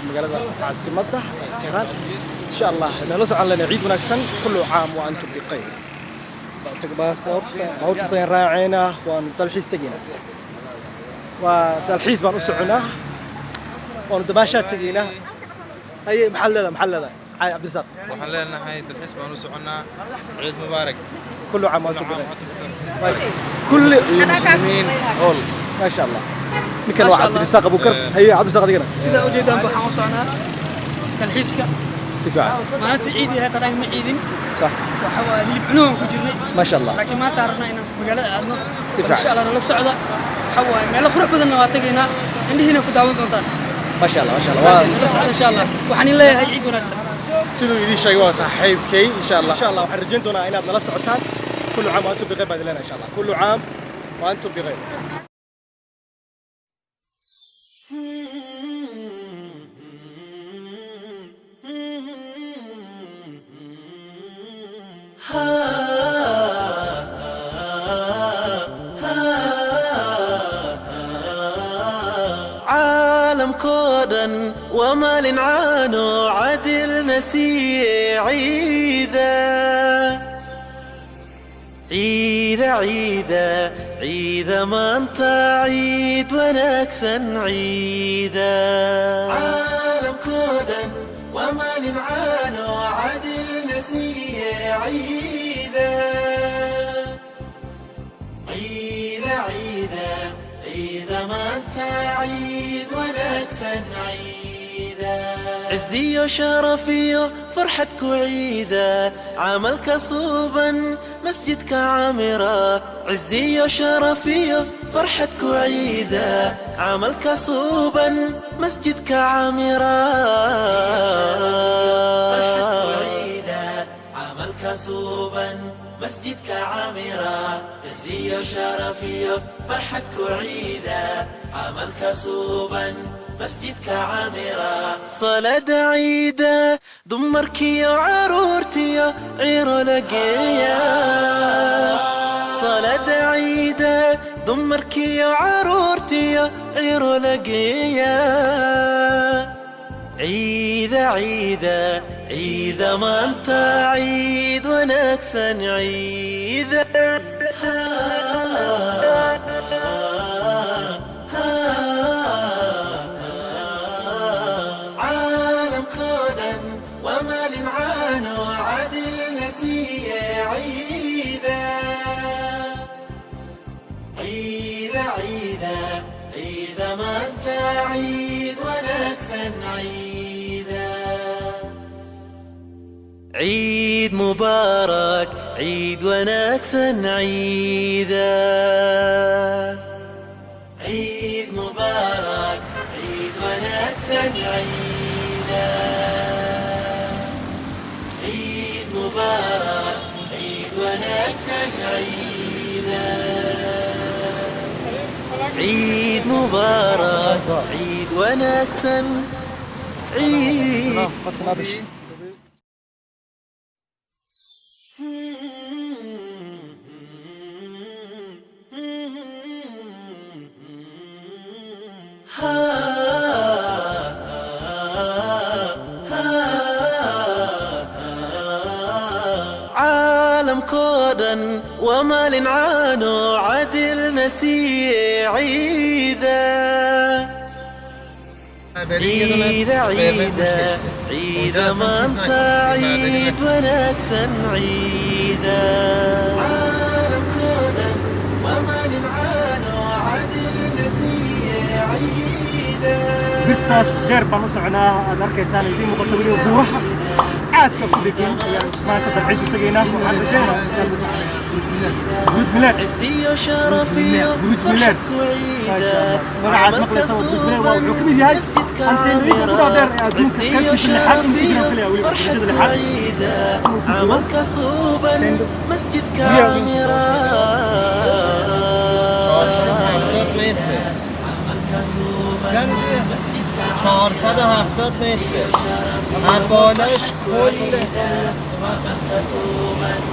Magaalada caasimadda ee Tehraan. Insha Allah nala socon lena. Ciid wanaagsan, kullu caam wa antum bikhayr. Baabuurtaas ayaan raacaynaa, waanu dalxiis tegaynaa, waa dalxiis baan u soconaa, waanu damaashaad tegaynaa. Haye, maxaad leedahay? Maxaad leedahay, Cali Cabdisaaq? Waxaan leenahay dalxiis baan u soconnaa. Ciid mubaarak. Kullu caam wa antum bikhayr kulli iyo muslimiin all. ما شاء الله. Ninkan waa Cabdirisaaq Abuukar. Haye Cabdirisaaq, adigana? Sida ujeedaan, waxaan u socnaa dalxiiska. Si fiican. Maalinta ciid yahay qadaan ma ciidin. Waxa waa hilib cunuhan ku jirnay. ما شاء الله. Laakiin maanta aan rabnaa inaan magaalada aadno. Si fiican. Insha Allah nala socda. Waxa waaye meelo qurux badanna waa tegaynaa, indhihiina ku daawan doontaan. ما شاء الله، ما شاء الله. Waa nala socda insha Allah. Waxaan in leeyahay ciid wanaagsan. Siduu idiin sheegay waa saaxiibkay. Insha Allah, insha Allah waxaan rajayn doonaa inaad nala socotaan. Kullu caam wa antum bikhayr baan idin leenahay. Insha Allah, kullu caam wa antum bikhayr. Caalamkoo dhan waa maalin caano cadilna siiye. Ciida, ciida, ciida, ciida maanta, ciid wanaagsan, ciida. Caalamkoo dhan waa maalin caano cadilna siiye. Ciida, ciida, ciida, ciida maanta, ciid wanaagsan, ciida. Ciziyo sharafiyo farxad ku ciida, camalka suuban masjidka camira. Ciziyo sharafiyo farxad ku ciida, camalka suuban masjidka camira. Camalka suuban masjidka camira. Ciziyo sharafiyo farxad ku ciida, camalka suuban masjidka camira. Salaada ciida dumarkiyo caruurtiyo ciro la geeya. Salaada ciida dumarkiyo caruurtiyo ciro la geeya. Ciida, ciida, ciida maanta, ciid wanaagsan, ciida. Caalamkoo dhan waa maalin caano cadilna siiye. Ciida, ciida, ciida, ciida maanta, ciid wanaagsan, ciida. Ciid mubaarak, ciid wanaagsan, ciida. Ciid mubaarak, ciid wanaagsan, ciida. Ciid mubaarak, ciid wanaagsan, ciida. Ciid mubaarak, ciid wanaagsan, ciid. Qasnaabish. Caalamkoo dhan waa maalin caano cadilna siiye. Ciida, ciida, ciida, ciida maanta, ciid wanaagsan, ciida. Caalamkoo dhan waa maalin caano cadilna siiye. Ciida. Birtaas dheer baan u soconaa, aad arkaysaan, idiin muuqato. Weliba buuraha aadka ku dhegan ayaan maanta dalxiis u tegaynaa. Waxaan rajaynayaa Buruj Milaad. Ciziyo sharafiyo Buruj Milaad. Farxad ku ما ciida. شاء الله. Magacaad maqlaysa waa Buruj Milaad. Waa wuxuu ka mid yahay anteenooyinka ugu dhaadheer ee adduunka. Qaybtiisa lixaad inuu ku jiraan filaya, weliba darajada lixaad inuu ku jiro. Camalka suuban Teendo. masjidka Guryaha. Camira. 470 متره، 470 متره. از بالاش کل،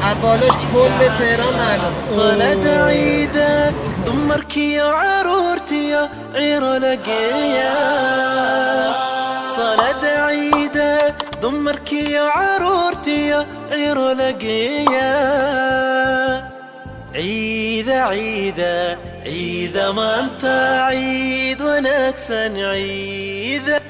از بالاش کل تهران معلومه. Salaada ciida dumarkiyo caruurtiyo ciro la geeya. صلاة عيدة دمركي عرورتي عيرو لقيا عيدة عيدة عيدة ما انت عيد ونكسن عيدة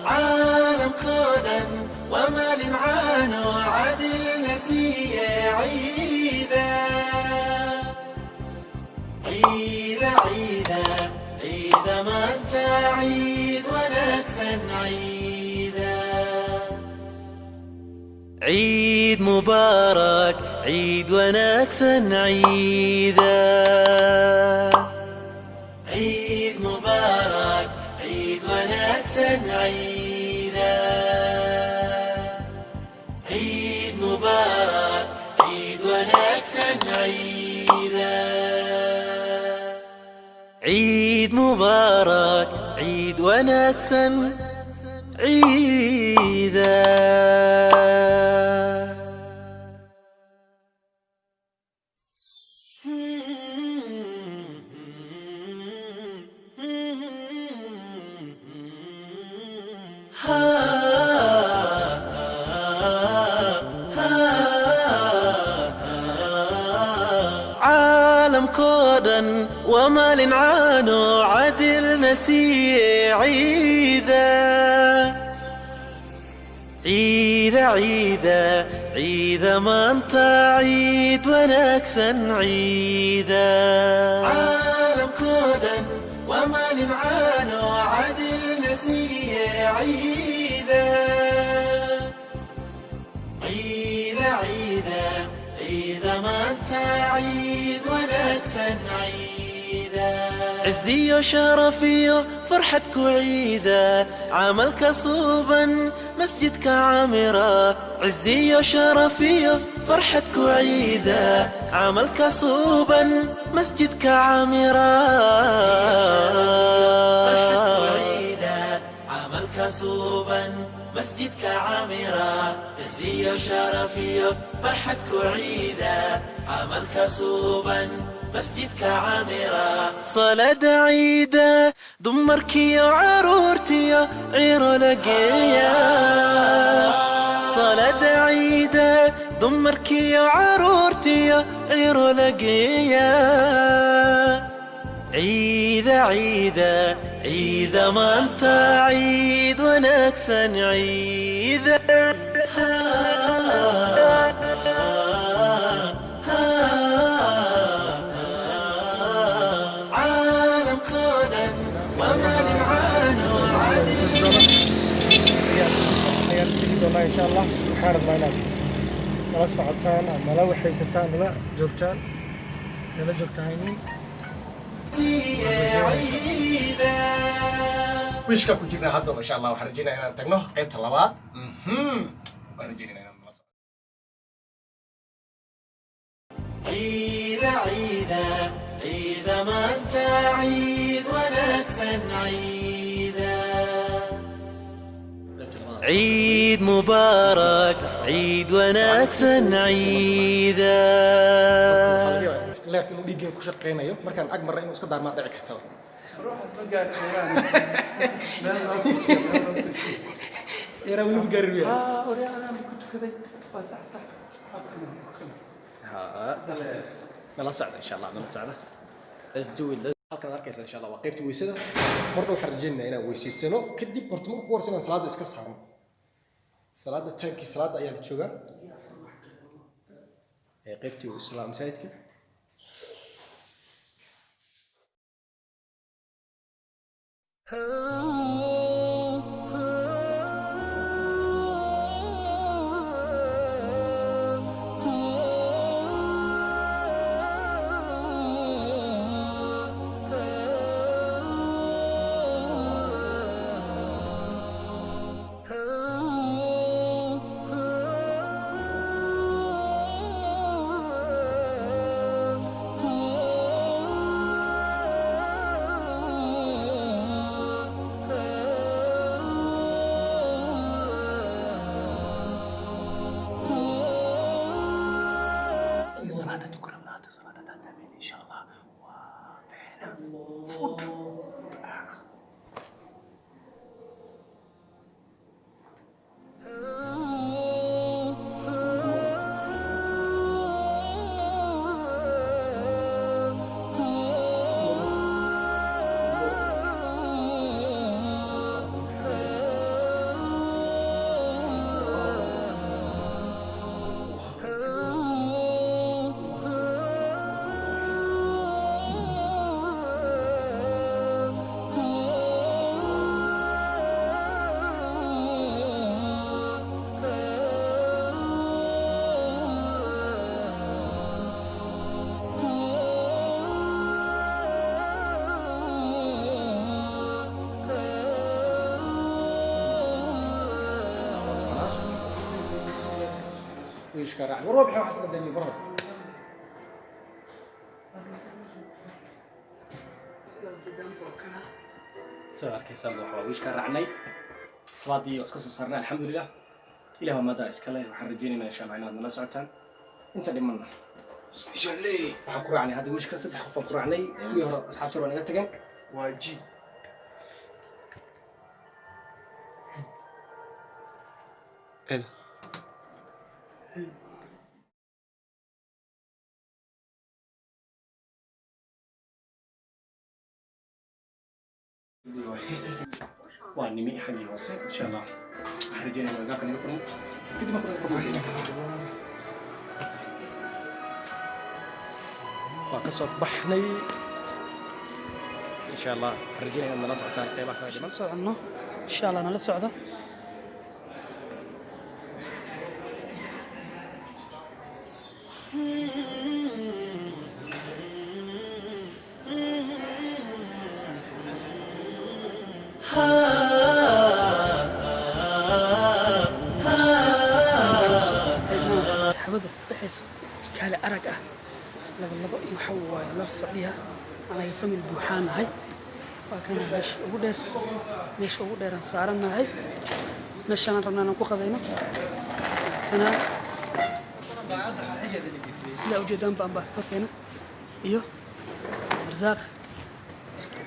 عالم خدا وما لمعان وعدل نسي عيدة عيدة عيدة عيدة ما انت عيد ونكسن عيدة عيد مبارك عيد ونكسن عيدة عيد مبارك عيد ونكسن عيدة عيد مبارك عيد ونكسن عيدة عيد مبارك عيد ونكسن عيدا. عالم كودا وما لنعانو عدل نسي عيدا عيدا عيدا عيدا ما انت عيد ونكسن عيدا عالم كودا وما لنعانو عدل نسي عيدا عيدا عيدا عيدا ما انت عيد ونكسن عيدا عزي وشرفي فرحتك عيدا عملك صوبا مسجدك عامرة عزي وشرفي فرحتك عيدا عملك صوبا مسجدك عامرة فرحتك عيدا عملك صوبا مسجدك عامرة عزي وشرفي فرحتك عيدا عملك صوبا مسجدك عامرة صلاة عيدة دمركي وعرورتي عيرو لقيا صلاة عيدة دمركي وعرورتي عيرو لقيا عيدة عيدة عيدة ما انت عيد ونكسن عيدة عالم كودا وما لمعان ayaan tegi doonaa insha Allah. Waxaan rabnaa inaad nala socotaan, aad nala waxaysataan, nala joogtaan, nala joogtahaynin. عيدة Wiishka ku jirnaa haddaba insha Allah waxaan rajeynaya inaan tagno qaybta labaad. Waan rajeynaya inaan nala socoto. عيدة عيدة عيدة ما انت عيد ونكسن عيدة عيد مبارك عيد ونكسن عيدة Waxaa laga yaabaa leerka inuu dhiiggeen ku shaqeynayo markaan ag marra inuu iska daarmaa dhici kartaba. Yaraa weli ma gaarin wiya. Nala socda insha Allah, nala socda. Let's do it. Halkan aad arkaysa insha Allah waa qaybta weysada. Marna waxaan rajaynaynaa inaan weysaysano, kadib horta marka ugu horreysa inaan salaada iska saarno. Salaada timekii salaada ayaa la joogaa. Ee qaybtii islaam masaajidka. Food. Wiishka raac war waa bixi waxaas qadami barhad. Sidaad arkaysaan waxa waa wiishka raacnay, salaadii waa iska soo saarnay, alxamdulilah. Ilaah maadaa iska leh. Waxaan rajaynaynaa insha Allah inaad nala socotaan inta dhimanna. Waxaan ku raacnay hadda wiishka saddex qof aan ku raacnay, kuwii hore asxaabta waa naga tageen. Waa ji. Waa nimi xaggii hoose. Insha Allah waxaan rajaynaynaa albaabka naga furmo, kadib marka naga furmo waa ka soo baxnay. Insha Allah waxaan rajaynaya inaad nala socotaan qeybaha kala dhiman. Soconno insha Allah, nala socdo. Hawada baxayso kaale arag ah, laba labo iyo waxa waaye loo fadhiya. Anaga family buuxaan nahay. Waa kana meesha ugu dheer, meesha ugu dheeraan saaran nahay. Meeshaan rabnaa inaan ku qadayno. Tana sidaa ujeedaanba ambassadorkeena iyo Barsaaq.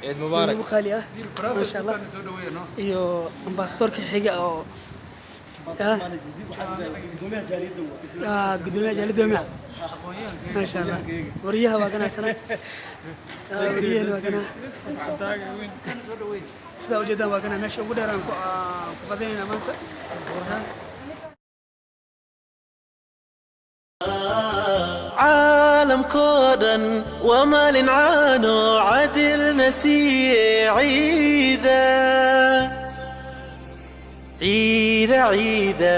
Ciid mubaarak. Ugu qaali ah, maasha Allah, iyo ambassadorka xiga oo gudoomiyaha jaaliyadda waa, maasha Allah. Wariyaha waa ganacsana, wariyahena waa ganaa. Sidaa ujeedaan waa ganaa meesha ugu dheer aan ku qadaynayna maanta. Caalamkoo dhan waa maalin caano cadilna siiye. Ciida ciida ciida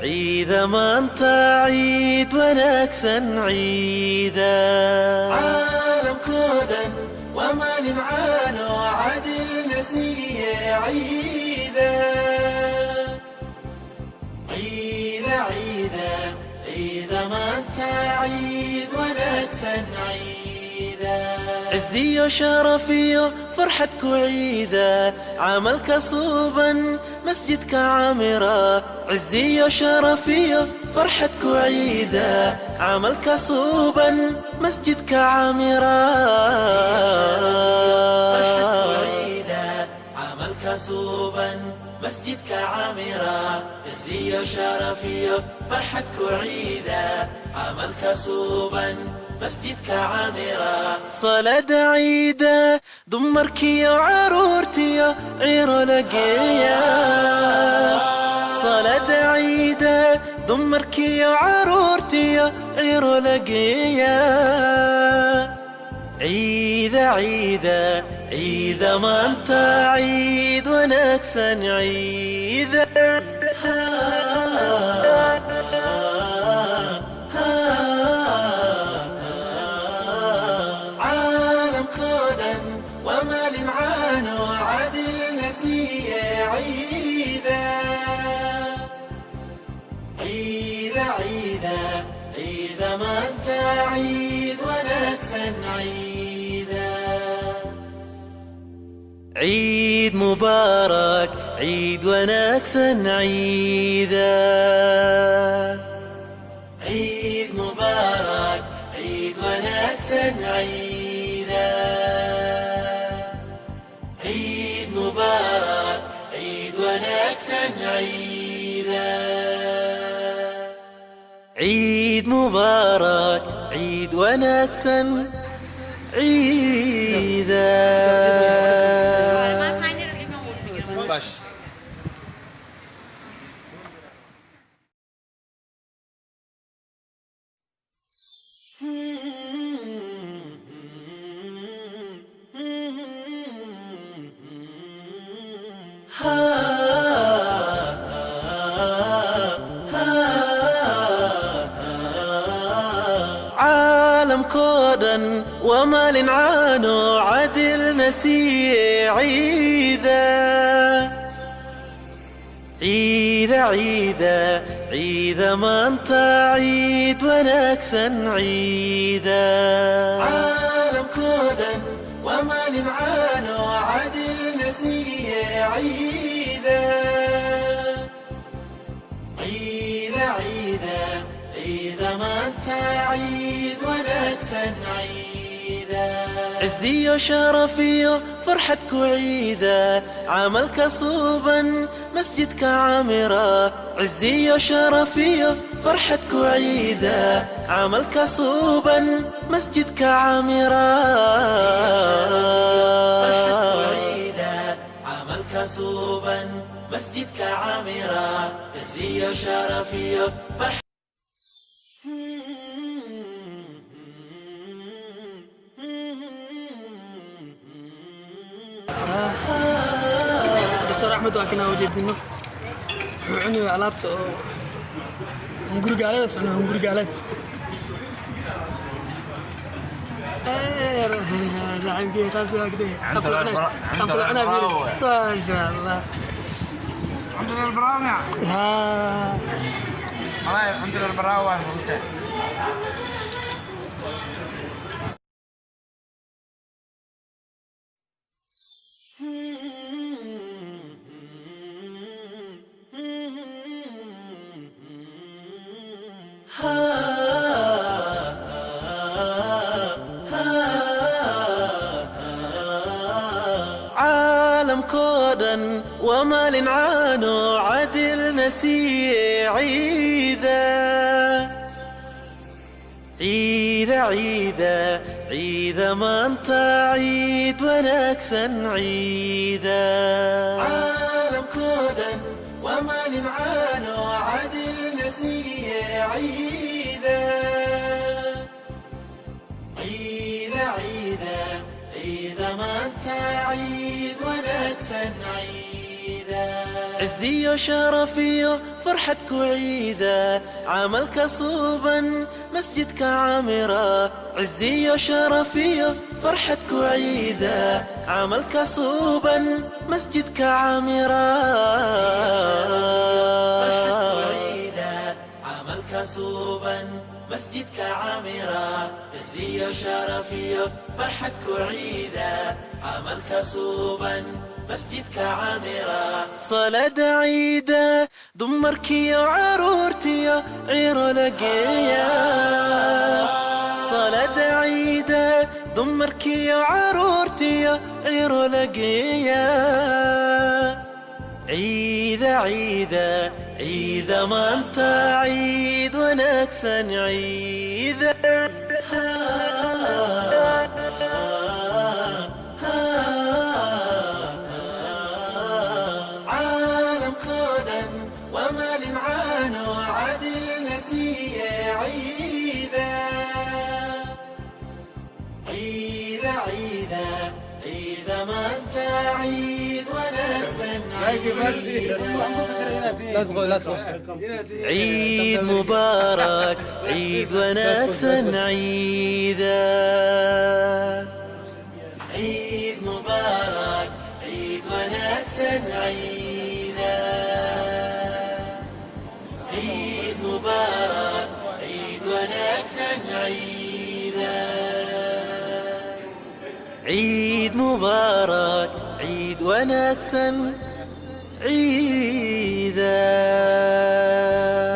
ciida maanta, ciid wanaagsan ciida. Caalamkoo dhan waa maalin caano cadilna siiye. Ciida ciida ciida ciida maanta, ciid wanaagsan ciida. Ciziyo sharafiyo farxad ku ciida, camalka suuban masjidka camira. Ciziyo sharafiyo farxad ku ciida, camalka suuban masjidka camira. Camalka suuban masjidka camira. Ciziyo sharafiyo farxad ku ciida, camalka suuban masjidka camira. Salaada ciida dumarkiyo caruurtiyo ciro la geeya. Salaada ciida dumarkiyo caruurtiyo ciro la geeya. Ciida ciida ciida maanta, ciid wanaagsan ciida. Caalamkoo dhan waa maalin caano cadilna siiye. Ciida ciida ciida ciida maanta, ciid wanaagsan ciida. Ciid mubaarak, ciid wanaagsan ciida. Ciid mubaarak, ciid wanaagsan ciida. wanaagsan ciida. عيد مبارك عيد wanaagsan ciida. Bash. Caalamkoo dhan waa maalin caano cadilna siiye ciida ciida ciida ciida maanta ciid wanaagsan ciida. Caalamkoo dhan waa maalin caano cadilna siiye ciida ciida ciida ciida maanta ciid wanaagsan ciida. Ciziyo sharafiyo farxad ku ciida camalka suuban masjidka caamira. Ciziyo sharafiyo farxad ku ciida camalka suuban masjidka caamira. Camalka suuban masjidka caamira. Ciziyo sharafiyo farxad. Doctor Axmed waa kanaa ujeedino, wuxuu cunaya alaabta oo hungurigaaleeda socno, hungurigaaleed saaxiibkii taas waa kde qaflacnaa, maasha Allah. Cuntada البراوي. Haa. والله cuntada البراوي waa runta. Caalamkoo dhan waa maalin caano cadilna siiye ciida ciida ciida ciida maanta ciid wanaagsan ciida. Caalamkoo dhan waa maalin caano cadilna siiye ciida ciida ciida ciida maanta ciid wanaagsan ciida. Ciziyo sharafiyo farxad ku ciida camalka suuban masjidka caamira. Ciziyo sharafiyo farxad ku ciida camalka suuban masjidka caamira. Camalka suuban masjidka caamira. Ciziyo sharafiyo farxad ku ciida camalka suuban masjidka caamira. Salaada ciida dumarkiyo caruurtiyo ciro la geeya. Salaada ciida dumarkiyo caruurtiyo ciro la geeya. Ciida ciida ciida maanta ciid wanaagsan ciida. Caalamkoo dhan waa maalin caano cadilna siiye ciida ciida ciida ciida maanta ciid wanaagsan. عيد مبارك عيد wanaagsan ciida. عيد مبارك عيد wanaagsan ciida. عيد مبارك عيد wanaagsan ciida. عيد مبارك عيد wanaagsan ciida.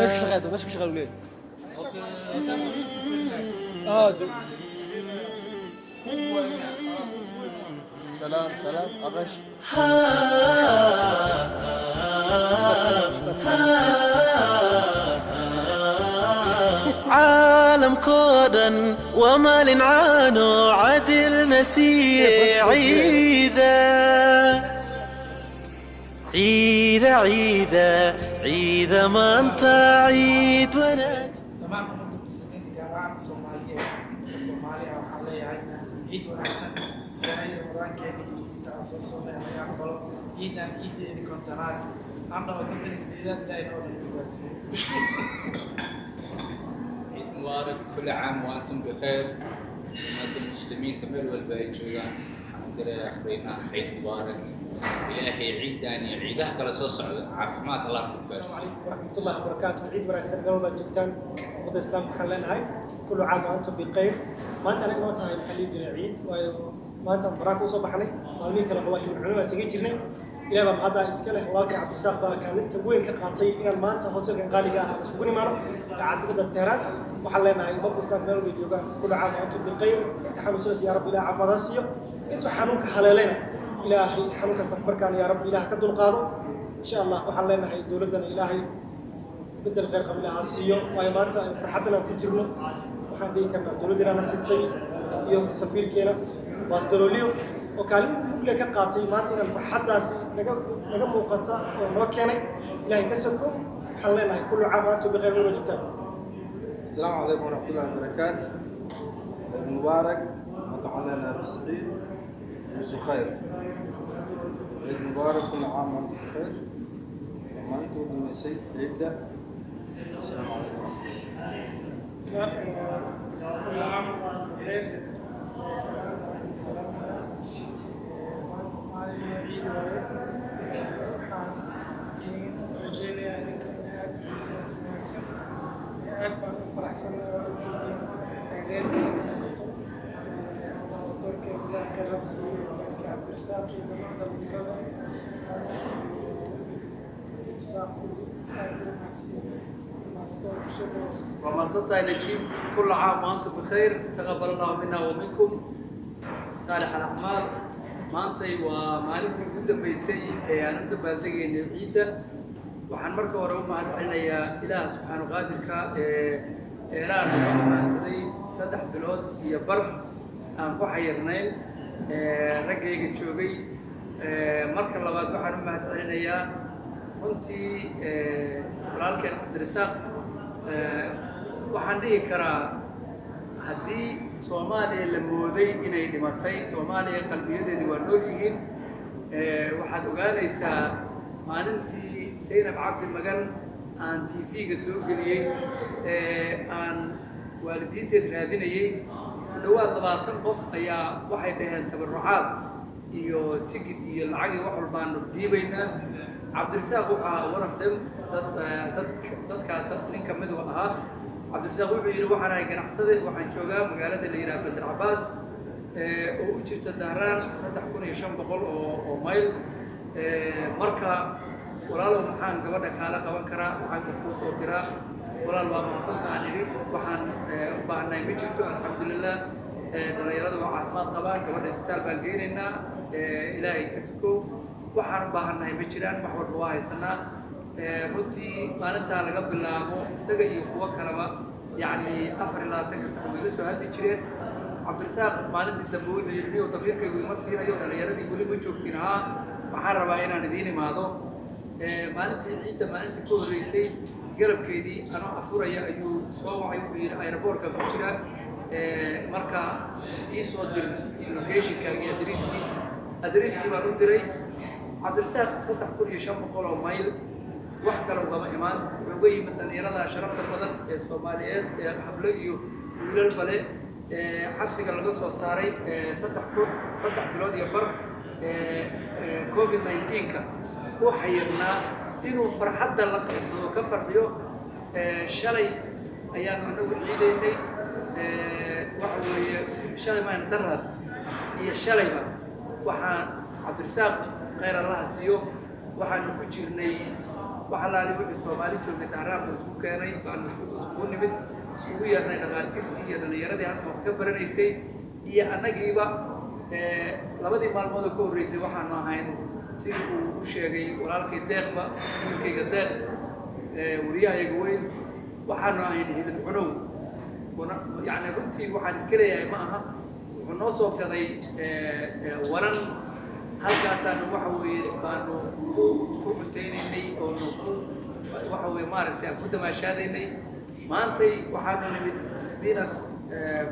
Meesha ka shaqeeya, meesha ka shaqeeya leeyahay. Ah, سلام سلام أغش. Caalamkoo dhan waa maalin caano cadilna siiye ciida ciida ciida ciida maanta ciid wanaag. Dhammaan ummadda Muslimiinta, gaar ahaan Soomaaliyeed, inta Soomaaliya, waxaan leeyahay ciid wanaagsan. Ilaahay Ramadaankeena iyo inta aan soo soonnay naga aqbalo. Ciidan ciiddeedi 50aad aan dhaho, 58aad, Ilaahay nabada nagu gaarsiiyo. عيد مبارك، كل عام وأنتم بخير. Ummadda Muslimiinta meel walba ay joogaan waxaan u dirayaa fariin ah ciid mubaarak. Ilaahay ciidan iyo ciidaha kale soo socda caafimaad Allah ku Asalaamu gaarsiiyo. calaykum waraxmatullahi wabarakaatu. Ciid wanaagsan meel walbaad joogtaan. Ummadda Islaamka waxaan leenahay kullu caam wa antum bikhayr. Maanta anaga noo tahay, maxaa dhihi jiray, ciid, waayo maanta aan baraaka usoo baxnay. Maalmihii kale waxaa hilib cuno isaga jirnay. Ilaah baa mahaddaa iska leh. Walaalkay Cabdirasaaq baa kaalinta weyn ka qaatay inaan maanta hotelkan qaaliga ah aan isugu nimaano ka caasimada Teheraan. Waxaan leenahay ummadda Islaamka meel walbay joogaan, kullu caam wa antum bikhayr. Inta xanuunsanaysa, yaa Rabbi, Ilaah caafimaad ha siiyo. Intuu xanuunka haleelayna, Ilaahay xanuunkaas markaan, yaa Rabbi, Ilaah ka dulqaado, insha Allah. Waxaan leenahay dowladdana Ilaahay bedel khayr qab Ilaah ha siiyo, waayo maanta farxaddan aan ku jirno waxaan dhihi karnaa dowladdeena na siisay iyo safiirkeena Bastarolio oo kaalin mugle ka qaatay maanta inaan farxaddaasi naga muuqata oo noo keenay. Ilaahay ka soko, waxaan leenahay kullu caam wa antum bikhayr meel walba joogtaan. السلام عليكم ورحمة الله وبركاته. عيد مبارك وتعالى بالسعيد وسو خير. عيد مبارك، كل عام وأنتم بخير. وما أنتم دميسي عيدة. السلام عليكم ورحمة الله. كل عام وأنتم بخير. Salaamaya maanta maalin ciid waaye. Waxaan idin rajeynayaa idinka in aad u ciideen si wanaagsan. Aad baan u faraxsanahay, waa ujeedin reer noqoto dastuurka nidaamka la siiyo walaalkii Cabdirasaaq iyo dhammaan dhalinyarada Cabdirasaaq kulli aad u mahadsiin dastuur kusoo dhawo. وما نجيب، كل عام وأنتم بخير، تقبل الله منا ومنكم صالح الأعمال. Maantay waa maalintii ugu dambeysay ee aan u dabaaldegaynay ciidda. Waxaan marka hore u mahad celinayaa Ilaah subxaanu qaadirka ee Eeraan ugu ammaansaday 3 bilood iyo bar aan ku xayirnayn raggayga joogay. Marka labaad waxaan u mahad celinayaa runtii walaalkeen Cabdirasaaq. Waxaan dhihi karaa haddii Soomaaliya la mooday inay dhimatay, Soomaaliya qalbiyadeedii waa nool yihiin. Waxaad ogaanaysaa maalintii Saynab Cabdi Magan aan TV-ga soo geliyey ee aan waalidiinteed raadinayey, ku dhowaad 20 qof ayaa waxay dhaheen tabarucaad iyo tigid iyo lacag iyo wax walbaanu dhiibaynaa. Cabdirasaaq wuxuu ahaa one of them. Dad dadkaa dad nin ka midu ahaa. Cabdirasaaq wuxuu yidhi: "Waxaan ahay ganacsade, waxaan joogaa magaalada la yidhaha Bandar Cabaas oo u jirta Dahraan 3500 oo mayl. Marka walaalow, maxaan gabadha kaala qaban karaa? Lacag ma kuu soo diraa?" "Walaal, waa mahadsantahan," idhi. "Waxaan u baahnay ma jirto, alxamdulilah. Dhalinyaradu waa caafimaad qabaan, gabadha isbitaal baan geynaynaa. Ilaahay ka sukow, waxaan u baahannahay ma jiraan, wax walba waa haysanaa." Runtii maalintaa laga bilaabo isaga iyo kuwo kaleba, yacni, 24-ka sac way la soo hadli jireen. Cabdirasaaq maalintii dambe wuxuu yidhi: "Niyow, damiirkaygu ima siinayo, dhalinyaradii weli ma joogtiin? Haa, waxaan rabaa inaan idiin imaado." Maalintii ciidda, maalintii ka horreysay galabkeedii anoo afuraya ayuu soo wacay. Wuxuu yidhi: "Airportka ku jira, marka ii soo dir locationkaaga iyo adreskii." Adreskii baan u diray. Cabdirasaaq 3500 oo mayl wax kale ugama imaan, wuxuu uga yimid dhalinyarada sharafta badan ee Soomaaliyeed ee hablo iyo wiilal bale ee xabsiga laga soo saaray 3000 3 bilood iyo bar COVID-19-ka ku xayirnaa, inuu farxadda la qaybsado, ka farxiyo. Shalay ayaanu anagu ciidaynay. Waxa weeye shalay maayna, daraad iyo shalayba waxaan Cabdirasaaq khayr Allaha siiyo waxaanu ku jirnay wax allaali wixii Soomaali joogay Dahraan buu isku keenay, baanu iskugu nimid, iskugu yeernay dhakhaatiirtii iyo dhallinyaradii halkan wax ka baranaysay iyo annagiiba. Labadii maalmood oo ka horreysay waxaanu ahayn Sidii uu u sheegay walaalkay Deeqba, wiilkayga Deeq, wariyahayaga weyn, waxaanu ahayn hilib cunow. Yani runtii waxaan iska leeyahay ma aha. Wuxuu noo soo gaday waran, halkaasaanu waxa weeye baanu ku cuntaynaynay oonu ku waxa weeye maaragtay aan ku damaashaadaynay. Maantay waxaanu nimid Spinas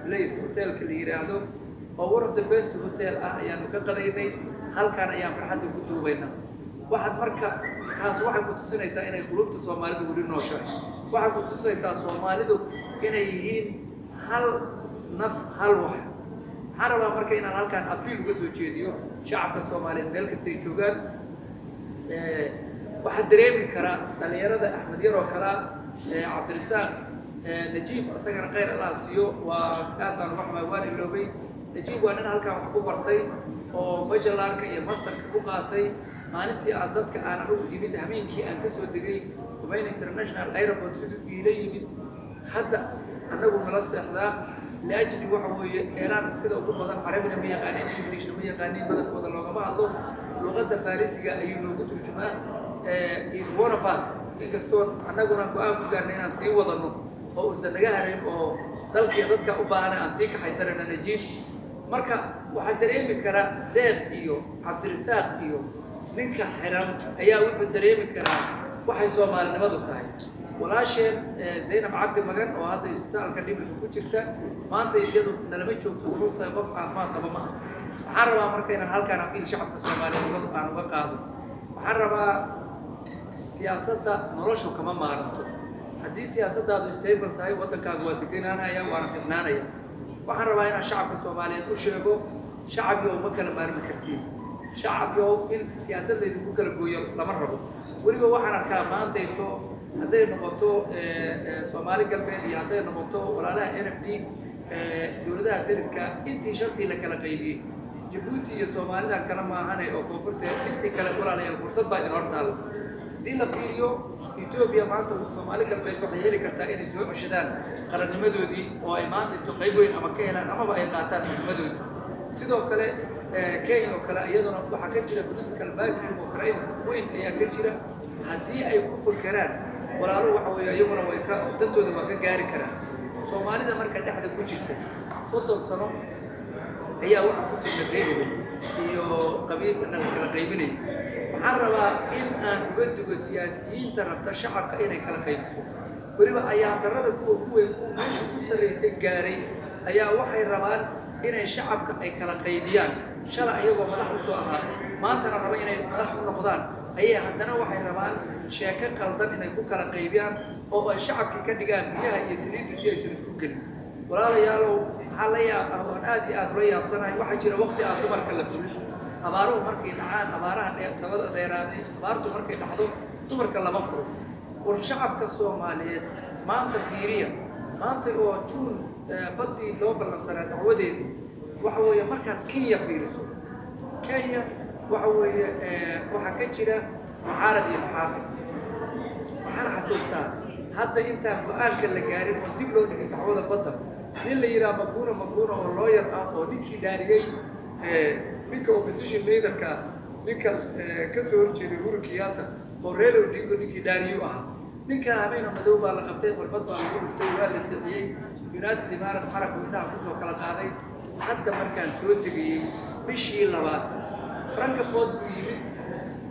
Place hotelka la yidhaahdo oo one of the best hotel ah ayaanu ka qadaynay. Halkaan ayaan farxadda ku duubaynaa. Waxaad marka taas waxay ku tusinaysaa inay qulubta Soomaalidu weli nooshahay. Waxay ku tusaysaa Soomaalidu inay yihiin hal naf, hal wax. Waxaan rabaa marka inaan halkaan appeal uga soo jeediyo shacabka Soomaaliyeed meel kastay joogaan. Waxaa dareemi kara dhalinyarada Axmed Yar oo kalaa, Cabdirasaaq Najiib, isagana khayr Allah siiyo. Waa aad baan uga xumaay, waan iloobay. Najiib waa nin halkaan wax ku bartay oo bachelorka iyo masterka ku qaatay. Maalintii aan dadka aan anugu imid, habeenkii aan kasoo degay Khomeini International Airport, siduu iila yimid hadda annagu nala seexdaa. Liajli waxa weeye Iiraan sida ugu badan Carabina ma yaqaanin, Englishna ma yaqaanin, badankooda loogama hadlo, luqadda Farisiga ayuu noogu turjumaa. Is one of us. Inkastoo annaguna go-aan ku gaarnay inaan sii wadano oo uusan naga harin oo dalkiiyo dadka u baahana aan sii kaxaysanayno Najiib. Marka waxaa dareemi kara Deeq iyo Cabdirasaaq iyo ninka xiran ayaa wuxuu dareemi karaa waxay Soomaalinimadu tahay. Walaasheen Zaynab Cabdi Magan oo hadda isbitaalka Dhimirka ku jirta maanta iyadu nalama joogto, sababto tahay qof caafimaad qaba ma ah. Waxaan rabaa marka inaan halkaan appeal shacabka Soomaaliyeed aan uga qaado. Waxaan rabaa, siyaasadda noloshu kama maaranto. Haddii siyaasaddaadu stable tahay, waddankaagu waa deganaanaya waana fidnaanaya. Waxaan rabaa inaan shacabka Soomaaliyeed u sheego: shacab yow, ma kala maarmi kartiin. Shacab yow, in siyaasad laydinku kala gooyo lama rabo. Weliba waxaan arkaa maantayto hadday noqoto Soomaali Galbeed iyo hadday noqoto walaalaha NFD, dowladaha deriska, intii shantii la kala qaybiyey, Jabuuti iyo Soomaalidan kale maahane oo koonfurta, intii kale, walaalayaal, fursad baa idin hortaalla. Haddii la fiiriyo Etoobiya maanta, Soomaali Galbeed waxay heli kartaa inay soo ceshadaan qarannimadoodii oo ay maanta ito qayb weyn ama ka helaan amaba ay qaataan midnimadoodii. Sidoo kale Kenya oo kale iyaduna waxaa ka jira political vacuum oo crisis weyn ayaa ka jira. Haddii ay ku fakeraan walaaluhu, waxa weeye iyaguna way ka dantooda waa ka gaari karaan. Soomaalida marka dhexda ku jirta 30 sano ayaa waxaa ku jirta reer hebel iyo qabiilka la kala qaybinaya. Waxaan rabaa in aan uga digo siyaasiyiinta rabta shacabka inay kala qaybiso. Weliba ayaa darada kuwa ku weyn, kuwa meesha ku sarraysay gaaray ayaa waxay rabaan inay shacabka ay kala qaybiyaan. Shalay ayagoo madax u soo ahaa, maantana raba inay madax u noqdaan, ayay haddana waxay rabaan sheeko qaldan inay ku kala qaybiyaan oo ay shacabkii ka dhigaan biyaha iyo saliiddu si aysan isku gelin. Walaalayaalow, waxaa la yaab ah oon aad iyo aad ula yaabsanahay, waxaa jira waqti aan dumarka la furin. Abaaruhu markay dhacaan, abaaraha dabada dheeraaday, abaartu markay dhacdo dumarka lama furo. War shacabka Soomaaliyeed maanta fiiriya, maanta oo Juun baddii loo ballansanaa dacwadeedii, waxa weeye markaad Kenya fiiriso, Kenya waxa weeye waxaa ka jira mucaarad iyo muxaafid. Waxaan xasuustaa hadda intaan go-aanka la gaarin oo dib loo dhigin dacwada badda, nin la yidhaha Maguna Maguna oo lawyer ah oo ninkii dhaariyey ninka opposition leaderka, ninka ka soo horjeeday Uhuru Kenyatta oo Raila Odinga ninkii dhaariyuu ahaa. Ninka habeena madow baa la qabtay, qorbad baa lagu dhuftay, waa la sixiyey. United Imarat Carabku indhaha kusoo kala qaaday. Hadda markaan soo tegayey bishii labaad Frankfurt buu yimid.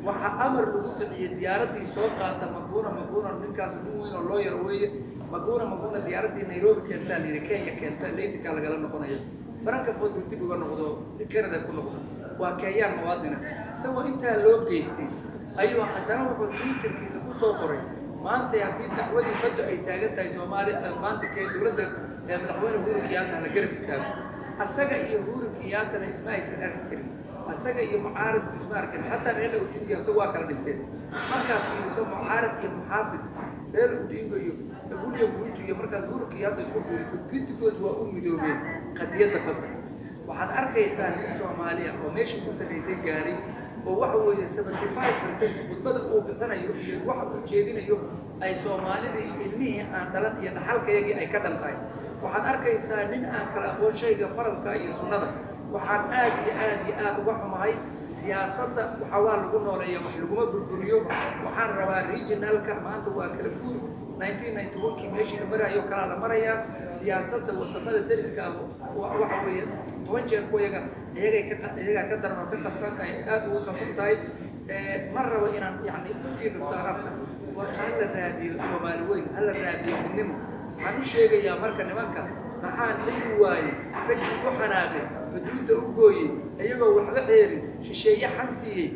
Waxaa amar lagu bixiyey diyaaraddii soo qaada Maguna Maguna, ninkaas nin weyn oo lawyer weeye. Maguna Maguna diyaaraddii Nairobi keentaa la yidhi, Kenya keenta, laysinkaa lagala noqonaya. Frankfurt buu dib uga noqdo, Canada ku noqdo. Waa Kenyaan muwaadina. Isagoo intaa loo geystay ayuu haddana wuxuu Twitterkiisa ku soo qoray: maanta haddii dacwadii baddu ay taagan tahay Soomaaliya maanta, kee dowladda madaxweyne Uhuru Kenyatta la garab istaago. Asaga iyo Uhuru Kenyattana isma aysan arki karin, asaga iyo mucaaradku isma arkin, xataa Raila Odinga isagu waa kala dhinteen. Markaad fiiriso mucaarad iyo muxaafid, Raila Odinga iyo William Ruto iyo markaad Uhuru Kenyatta isku fiiriso, guddigood waa u midoobeen qadiyadda badda. Waxaad arkaysaa nin Soomaaliya oo meesha ugu sarraysay gaaray oo waxa weeye 75% khudbada uu bixinayo iyo waxa uu jeedinayo ay Soomaalidii ilmihii aan dhalan iyo dhaxalkayagii ay ka dhan tahay. Waxaad arkaysaa nin aan kala aqoon shayga faralka iyo sunnada. Waxaan aad iyo aad iyo aad uga xumahay siyaasadda. Waxaa waa lagu nooleeya, wax laguma burburiyo. Waxaan rabaa regionalka maanta waa kala guur. 1991kii meeshii la marayo kalaa la marayaa. Siyaasadda wadamada deriska ah waxa weeye 10 jeer kuwa iyaga iyagay ka iyagaa ka daran oo ka qasan, ay aad ugu qasan tahay. Ma rabo inaan yacni sii dhufto arafka. War ha la raadiyo Soomaali weyn, ha la raadiyo midnimo. Waxaan u sheegayaa marka nimanka, maxaan xili waayey raggii u xanaaqay, xuduudda u gooyey, iyagoo waxba xeerin, shisheeye xan siiyey,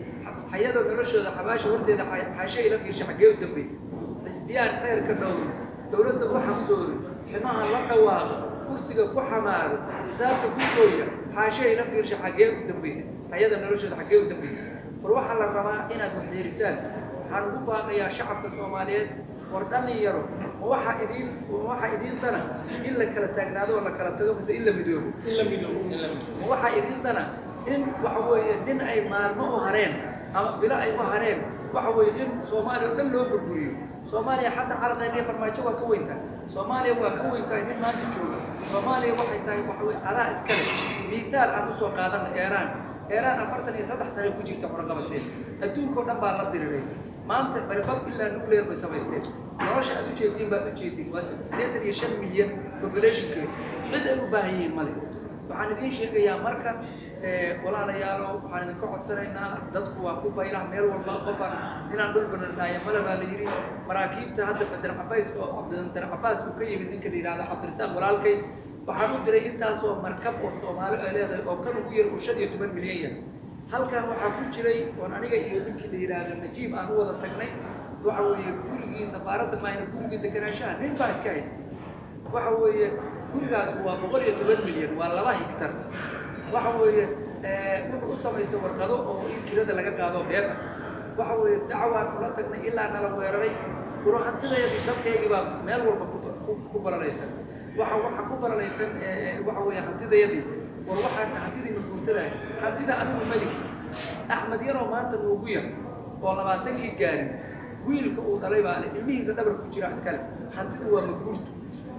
xayada noloshooda xabaasha horteeda xaashe ila fiirsha, xaggee u dambaysa? Xisbiyaan xeerka dhowrin, dowladda u xaqsoorin, ximaha la dhawaaqa, kursiga ku xamaaro, xisaabta ku gooya, xaashe ila fiirsha, xaggee u dambaysa? Xayada noloshooda xaggee u dambaysa? War waxaa la rabaa inaad wax xeerisaan. Waxaan ugu baaqayaa shacabka Soomaaliyeed, war dhalinyaro, ma waxaa idiin ma waxaa idiin dana in la kala taagnaado oo la kala tago, mise in la midoobo? In la midoobo. Ma waxaa idiin dana in waxa weeye nin ay maalmo u hareen ama bilo ay u hareen, waxa weeye in Soomaaliya oo dhan loo burburiyo? Soomaaliya Xasan Cali Khayr iyo Farmaajo waa ka weyn tahay. Soomaaliya waa ka weyn tahay nin maanta jooga. Soomaaliya waxay tahay waxa weye adaa iskale. Miithaal aan usoo qaadana Eeraan. Eeraan 43 sano ku jirta cunaqabateen, adduunka oo dhan baa la diriray. Maanta barbad ilaa nuclear bay samaysteen. Nolosha aad ujeediin baad ujeediin, waa 85 milyan populationkeedu, cid ay u baahan yihiin male. Waxaan idiin sheegayaa marka, walaalayaalo, waxaan idinka codsanaynaa, dadku waa ku baylah meel walba. Qofaan inaan dhul banandhaayo male baa la yidhi. Maraakiibta hadda Bandar Cabays oo Bandar Cabaas uu ka yimid ninka la yidhahdo Cabdirasaaq walaalkay, waxaan u diray intaasoo markab oo Soomaali ay leedahay oo kan ugu yar uu 15 milyan yahay. Halkan waxaa ku jiray oon aniga iyo ninkii la yidhaahdo Najiib aan u wada tagnay, waxa weeye gurigii safaaradda maahina, gurigii deganaanshaha nin baa iska haystay. Waxa weeye gurigaas waa 110 milyan, waa 2 hektar. Waxa weeye wuxuu u samaystay warqado oo in kirada laga qaado beeb ah. Waxa weeye dacwaan ula tagnay ilaa nala weeraray. Waro hantideedii dadkaygii baa meel walba ku balalaysan. Waxa ku balalaysan waxa weeye hantidayadii. War waxaan hantidii ma guurtadahay? Hantida anigu ma lihi. Axmed yaroo maanta noogu yar oo 20kii gaarin, wiilka uu dhalay baa leh, ilmihiisa dhabar ku jira iskale. Hantidu waa maguurto.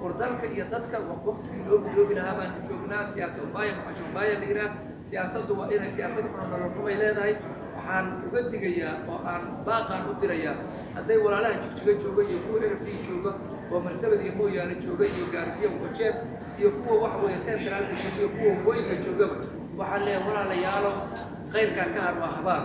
War dalka iyo dadka waqtigii loo midoobi lahaa baanu joognaa. Siyaasad baaya macashubaaya la yidhaah, siyaasaddu waa inay siyaasad xun nolol xumay leedahay. Waxaan uga digayaa oo aan baaqaan u dirayaa hadday walaalaha Jigjiga jooga iyo kuwa RFD jooga oo Marsabad iyo Mooyaane jooga iyo Gaarisiya Wajeer iyo kuwa waxa weeye centraalka jooga iyo kuwa waqooyiga joogaba, waxaan leeyahay walaalayaalo, khayrkaa ka har waa habaar.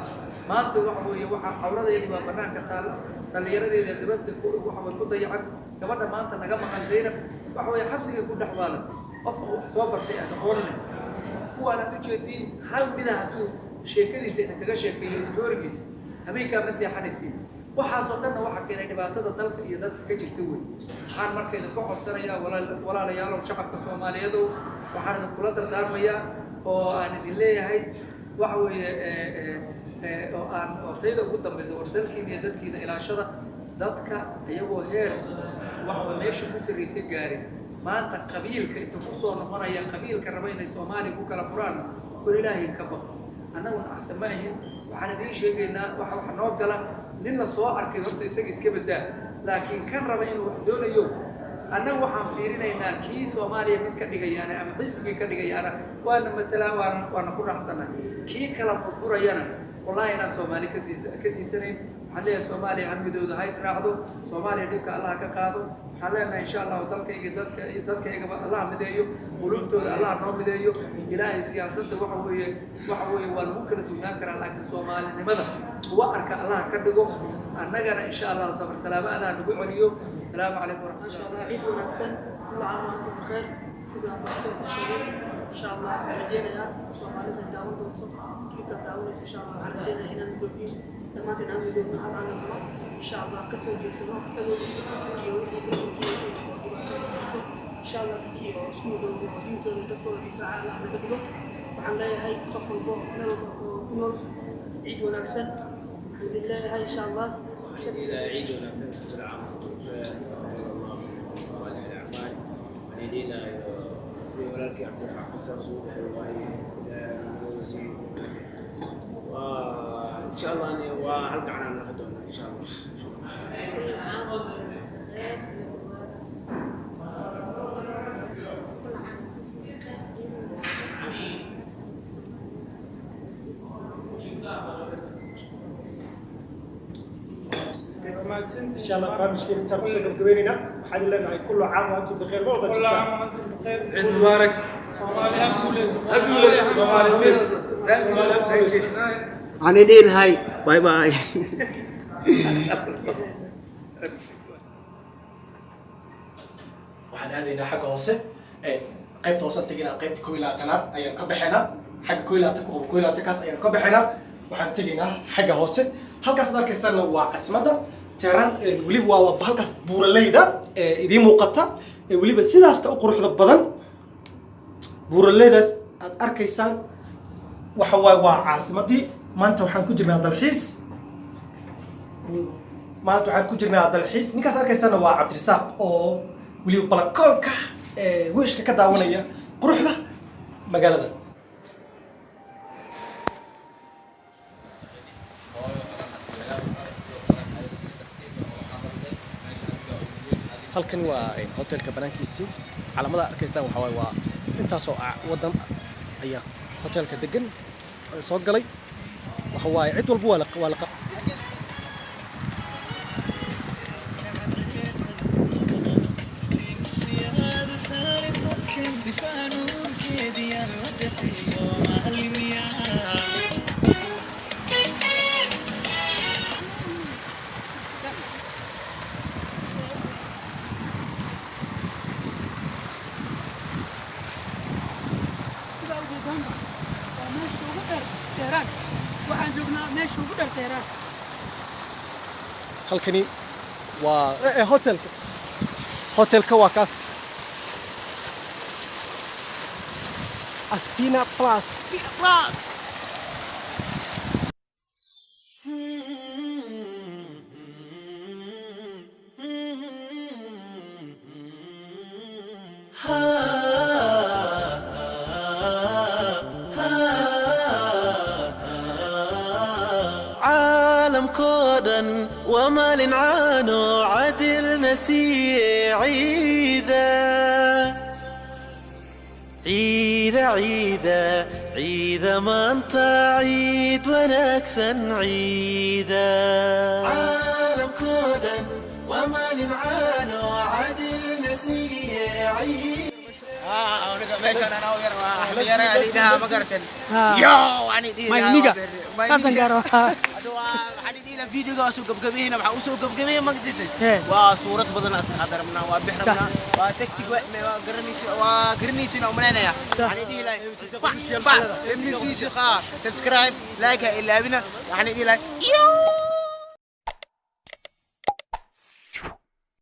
Maanta waxa weeye waxaa cawradeedii baa bannaanka taalla, dhallinyaradeeda dibadda waxa way ku dayacan. Gabadha maanta naga maqan Zaynab waxa weeye xabsigay ku dhex waalatay, qof wax soo bartay ah, aqoon leh. Kuwaan aad ujeediin hal mida hadduu sheekadiisa idinkaga sheekeeyo, historigiisa, habeenkaa ma seexanaysiin. Waxaasoo dhanna waxaa keenay dhibaatada dalka iyo dadka ka jirta wey. Waxaan marka idinka codsanayaa, walaalayaalow, shacabka Soomaaliyeedow, waxaan idinkula dardaarmayaa oo aan idin leeyahay waxa weeye oo aan oo tayda ugu dambaysa, war dalkiina iyo dadkiina ilaashada. Dadka iyagoo heer waxa way meesha ku sarraysay gaarin maanta qabiilka inta ku soo noqonaya, qabiilka raba inay Soomaaliya ku kala furaan, war Ilaahay ka baqo. Annaguna axsan ma ahin. Waxaan idiin sheegaynaa waxa noo gala nin la soo arkay horta isaga iska badaa, laakiin kan raba inuu wax doonayo, annagu waxaan fiirinaynaa kii Soomaaliya mid ka dhigayaana ama xisbigii ka dhigayaana waana matalaa, waana ku raaxsanaa. Kii kala furfurayana wallahi inaan Soomaali ka siisanayn. Waxaan leeyahay Soomaaliya ha midooda, ha israacdo. Soomaaliya dhibka Allah ka qaado. Waxaan leenahay insha Allahu dalkayga dadka iyo dadkaygaba Allah mideeyo, quluubtooda Allah noo mideeyo. Ilaahay siyaasadda waxa weeye waa lagu kala duwnaan karaa, laakiin Soomaalinimada kuwa arka Allah ka dhigo. Annagana insha Allahu safar salaamo Allah nagu celiyo. Asalaamu calaykum ما شاء waraxmatullahi. الله، عيد wanaagsan، كل عام وأنتم بخير. Sida aan soo sheegay, insha Allah waxaan rajeynayaa Soomaalida daawan doonto kilka daawanaysa, insha Allah waxaan rajeynayaa inaan midoobin dhammaanteen, aan midoobno, hal aan noqono insha Allah, kasoo jeesano cadowga iyo wixii burburkii oo dhibaato ay jirto. Insha Allah dadkii oo isku midoobo oo diintooda iyo dadkooda difaaca Allah naga dhigo. Waxaan leeyahay qof walbo meel walba oo ku nool, ciid wanaagsan waxaan idin leeyahay insha Allah. إلى عيد ونفسنا، كل عام وأنتم بخير، تقبل الله صالح الأعمال. يدينا سي ولكن عبد الحق صبح وإن شاء الله أني وهلقى عن ناخذ إن شاء الله. كل عام وأنتم بخير، كل عام وأنتم بخير، عيد wanaagsan. Insha Allah barnaamijkeena intaan kusoo gabgabaynaynaa. Waxaan idin leenahay kullu caam wa antum bikheer, mar walba كل joogtaan. عام وانتم بخير. عيد مبارك. Soomaaliya ha guuleyso. Ha guuleyso, Soomaaliya guuleyso. Soomaaliya ha guuleyso. Waxaan idin lahay bye bye. Waxaan aadaynaa xagga hoose. Qaybta hoose aan tegaynaa, qaybta 21aad ayaan ka baxaynaa, xagga 21 ku qabo, 21 kaas ayaan ka baxaynaa. Waxaan tegaynaa xagga hoose. Halkaas aad arkaysaana waa caasimadda Teheraan. Weliba waa halkaas buuraleyda ee idiin muuqata, ee weliba sidaaska u quruxda badan. Buuraleydaas aad arkaysaan waxa waaye waa caasimadii. Maanta waxaan ku jirnaa dalxiis, maanta waxaan ku jirnaa dalxiis. Ninkaas arkaysaana waa Cabdirasaaq oo weliba balakoonka ee wiishka ka daawanaya quruxda magaalada. Halkan waa hotelka banaankiisii. Calaamada arkaysaan waxaa waaye waa intaasoo wadan ayaa hotelka degan oo soo galay. Waxa waaye cid walba waa la Sidaa ujeedaanba waa meesha ugu dheer Teheraan. Waxaan joognaa meesha ugu dheer Teheraan. Halkani waa hotelka. Hotelka waa kaas, Aspina Plus. Plus. Caalamkoo dhan waa maalin caano cadilna siiye. Ciida, ciida, ciida, ciida, maanta ciid wanaagsan, ciida. Caalamkoo dhan waa maalin caano cadilna siiye ciida. Meeshaan anaa u yar waa Axmed Yare ani dhahaa, ma garatan? Yo, ani dhihi My lahaa nigga. waa my Saasan nigga. gaaro. Hadda waxaan dhihi lahaa videoga waa soo gabgabayna, waxaa usoo gabgabayna magasiisa. Hee. Waa suurad badan aska qaada rabnaa, waa bix Sax. rabnaa, waa taxi, waa garanaysi, waa garanaysiina umalaynaya. Sax. Waxaan dhihi lahaa MCC subscribe, like ha ilaabina. Waxaan dhihi lahaa yo.